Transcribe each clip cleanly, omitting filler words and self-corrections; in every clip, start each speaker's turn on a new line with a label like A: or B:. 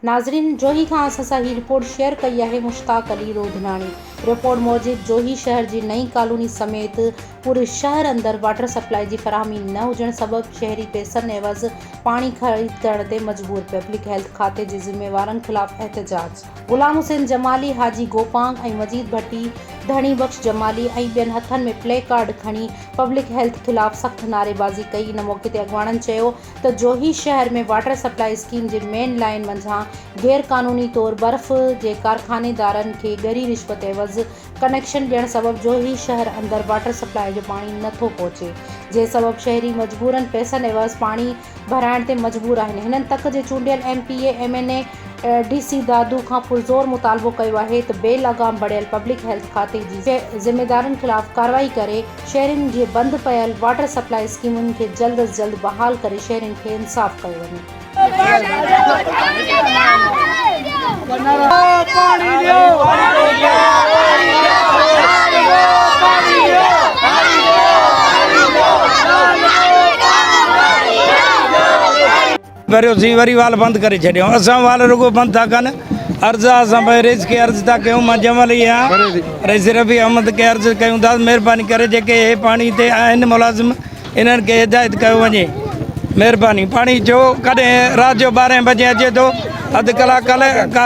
A: ناظرين جوهي کان اسان سان هي رپورٽ شيئر ڪئي آهي مشتاق علي روڌناڻي رپورٽ موجب جوهي شهر جي نئين ڪالوني سميت پوري شهر اندر واٽر سپلائي جي فراهمي نه هجڻ سبب شهري پئسن عيوض پاڻي خريد ڪرڻ تي مجبور پبلڪ هيلٿ کاتي جي ذميوارن خلاف احتجاج غلام حسين جمالي، حاجي گوپانگ ۽ مجيد ڀٽي، ڌڻي بخش جمالي ۽ ٻين هٿن ۾ پلي ڪارڊ کڻي پبلڪ هيلٿ خلاف سخت نعريبازي ڪئي ان موقعي تي اڳواڻن چيو ته جوهي شهر ۾ واٽر سپلائي اسڪيم جي مين لائين منجهان غير قانوني طور برف جي ڪارخانيدارن کي ڳري رشوت عيوض ڪنيڪشن ڏيڻ سبب جوهي شهر اندر واٽر سپلائي جو پاڻي نه ٿو پهچي جنهن سبب شهري مجبورن پئسن عيوض پاڻي ڀرائڻ تي مجبور آهن هنن تڪ جي چونڊيل M P A M N A D C Dadu کان پرزور مطالبو ڪيو آهي ته بي لغام بڻيل پبلڪ هيلٿ کاتي جي ذميدارن خلاف ڪارروائي ڪري شهرين جي بند پيل واٽر سپلائي اسڪيمن کي جلد از جلد بحال ڪري شهرين کي انصاف ڪيو وڃي.
B: ڀريوسين وري وال بند ڪري ڇڏيائون اسان وال رڳو بند ٿا ڪن عرض آ اسان پنهنجي رئيس کي عرض ٿا ڪيون مان جمل ئي آهيان رئيس رفيع احمد کي عرض ڪيون ٿا مهرباني ڪري جيڪي هي پاڻي تي آهن ملازم انهن کي هدايت ڪيو وڃي مهرباني پاڻي جو ڪڏهن رات جو ٻارهين بجي اچي ٿو اڌ ڪلاڪ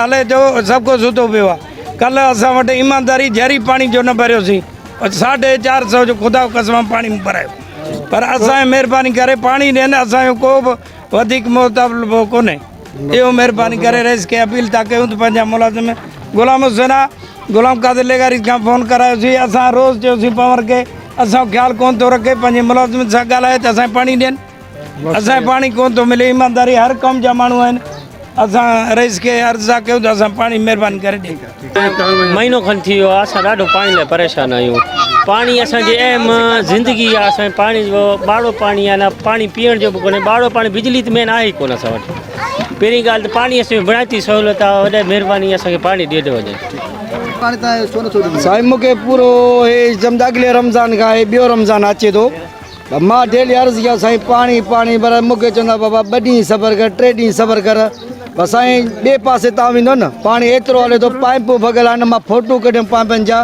B: هلي ٿو سڀ ڪو ستو پيو آ ڪلهه اسان وٽ ايمانداري جهري پاڻي جو نه ڀريوسين ساڍي چار سو جو خدا جو قسم پاڻي ڀرايو پر اسان جي مهرباني ڪري پاڻي ڏين اسان جو ڪو به وڌيڪ مطالبو ڪونهي اهو مهرباني ڪري رئيس کي اپيل ٿا ڪيون ته پنهنجا ملازم غلام حسين آ غلام قادر لغاري کان فون ڪرايوسين اسان روز چيوسين پنور کي اسان خيال ڪون ٿو رکي پنهنجي ملازمن سان ڳالهائي ته اسان کي پاڻي ڏين اسان کي پاڻي ڪون ٿو ملي ايمانداري هر قوم جا ماڻهو آهن اسان رئيس کي عرض ٿا ڪيون ته اسان پاڻي مهرباني ڪري ڏي.
C: مهينو کن ٿي ويو آهي اسان ڏاڍو پاڻي لاء پريشان آهيون پاڻي اسان جي اهم زندگي آهي اسان پاڻي جو ٻاڙو پاڻي آهي نه پاڻي پيئڻ جو به ڪونهي ٻاڙو پاڻي بجلي ته مين آهي ئي ڪونه اسان وٽ پهرين ڳالهه ته پاڻي اسان جي بڻائتي سهولت آهي وڏي مهرباني اسان کي پاڻي ڏيڍ وڃي
B: سائين مونکي پورو هي سمجھ اڳلي رمضان کان هي ٻيو رمضان اچي ٿو ته مان ڊيلي عرض ڪيا سائين پاڻي پاڻي پر مونکي چوندا بابا ٻه ڏينهن صبر ڪر ٽي ڏينهن صبر ڪر پر سائين ٻئي پاسي تان ويندو نه پاڻي ايترو هلي ٿو پائپون ڀڳل آهن مان فوٽو ڪڍيم پائپن جا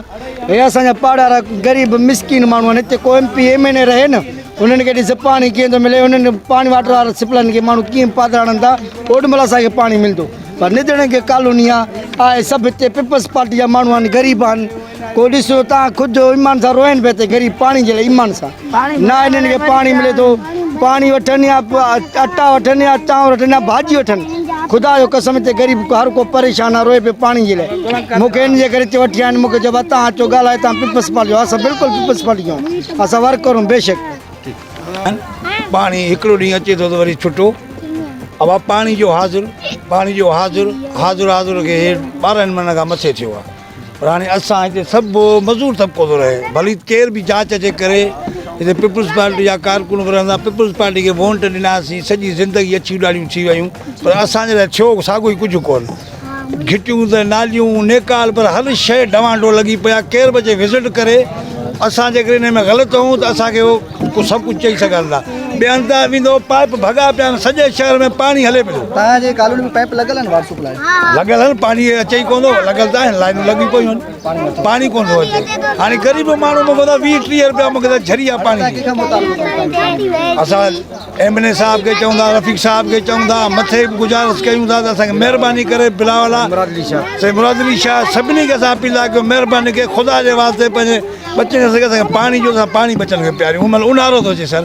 B: هي اسان جا پاڙا غريب مسڪين ماڻهو آهن هتي ڪو ايم پي ايم اين اي رهي نه انهن کي ڏس پاڻي ڪيئن ٿو ملي انهن پاڻي واٽر وارا سپلائن کي ماڻهو ڪيئن پادر هڻن ٿا اوڏي مهل اسان کي پاڻي ملندو پر ندڙن کي ڪالوني آ آهي سڀ هتي پيپلز پارٽي جا ماڻهو آهن غريب آهن ڪو ڏسو تان خود ايمان سان روئن پيا ته غريب پاڻي جي لاء ايمان سان نه انهن کي پاڻي ملي ٿو پاڻي وٺن يا اٽا وٺن يا چانور وٺن يا ڀاڄي وٺن خدا جو قسم هتي غريب هر ڪو پريشان آ روئي پيو پاڻي جي لاء مون کي ان جي ڪري هتي وٺي آيا آهن مون کي چيو بابا تان اچو ڳالهايو تان پيپلز پارٽي جو اسان بلڪل پيپلز پارٽي جو آهيون اسان ورڪ ڪرون بيشڪ
D: پاڻي هڪڙو ڏينهن اچي ٿو ته وري ڇٽو ابا پاڻي جو حاضر پاڻي جو حاضر حاضر حاضر کي 12 مهينن کان مٿي ٿيو آهي پر هاڻي اسان هتي سڀ مزور طبقو ٿو رهي ڀلي ڪير به جاچ اچي ڪري هتي پيپلز پارٽي جا ڪارڪن به رهندا پيپلز پارٽي کي وونٽ ڏناسين سڄي زندگي اڇيون ڏاڙهيون ٿي ويون پر اسان جي لاء ٿيو ساڳو ئي ڪجهه ڪونه گهٽيون ته ناليون نيڪال پر هر شيء ڊوانڊو لڳي پئي آهي ڪير به اچي وزٽ ڪري اسان جيڪڏهن ان ۾ غلط آهيون ته اسان کي اهو سڀ ڪجهه چئي سگهن ٿا ٻئي هنڌ تان ويندو پائپ ڀڳا پيا آهن سڄي شهر ۾ پاڻي هلي پيو
E: توهان جي ڪالوني ۾ پائپ لڳل آهن واٽر سپلاء
D: لڳل آهن پاڻي اچي ئي ڪونه ٿو لڳل ته آهن لائنون لڳي پيون آهن پاڻي ڪونه ٿو اچي هاڻي غريب ماڻهو مون کي 20 30 روپيا مون کي ته جھري آ پاڻي
E: ڪنهن کان مطالبو ڪندا
D: آهيو اسان ايم اين اي صاحب کي چئون ٿا رفيق صاحب کي چئون ٿا مٿي به گذارش ڪيون ٿا ته اسان کي مهرباني ڪري بلاول سائين مراد علي شاهه سڀني کي اسان اپيل ٿا ڪيون مهرباني ڪري خدا جي واسطي پنهنجي ٻچن کي اسان کي پاڻي جو اسان پاڻي ٻچن کي پياريون هن مهل اونهارو ٿو اچي سر.